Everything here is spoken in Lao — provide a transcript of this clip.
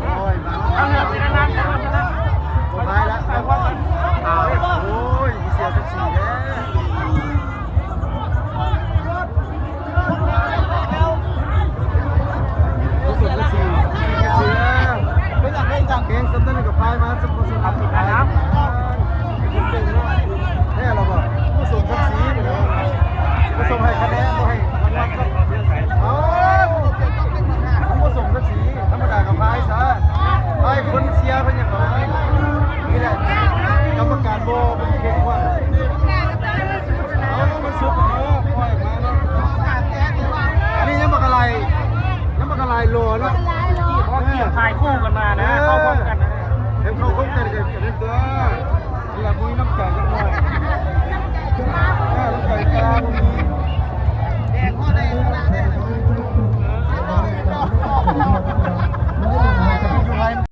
ໂອ້ຍ ມາ ເອົາເຮືອໄປນານໆ ບໍ່ພາຍລະ ໂອ້ຍ ເສຍສັກສີແທ້. ບໍ່ສົມສັກສີ ເສືອ ເປັນຫຍັງ ເປັນຫຍັງ ແຮງສ່ຳນັ້ນກໍພາຍມາ ສົມ ສົມ ສົມ ແທ້ລະບໍ່? ບໍ່ສົມສັກສີ ບໍ່ສົມໃຫ້ຄະແນນ ບໍ່ໃຫ້ລາງວັນກັບ ເອົ້າ ມັນບໍ່ສົມສັກສີ ທຳມະດາກໍພາຍຊະ ພາຍຄົນເຊຍເພິ່ນຫຍັງປະມານນີ້ແຫຼະ ກຳມະການບໍ່ເຄັ່ງຄັດ ເອົາ ມັນສຸດແລ້ວ ປ່ອຍມາເນາະ ອັນນີ້ຍັງບັກກະໄລ ຍັງບັກກະໄລຫຼໍ່ເນາະ ເອີ ຖ່າຍຄູ່ກັນມານະ ເອີ ເຂົ້າພ້ອມກັນນະ ເຫັນເຂົ້າພ້ອມກັນກໍເປັນຕົວ ນີ້ລະ ມີນ້ຳໃຈຈັກໜ້ອຍ ເອີ ນ້ຳໃຈກາບໍ່ມີ.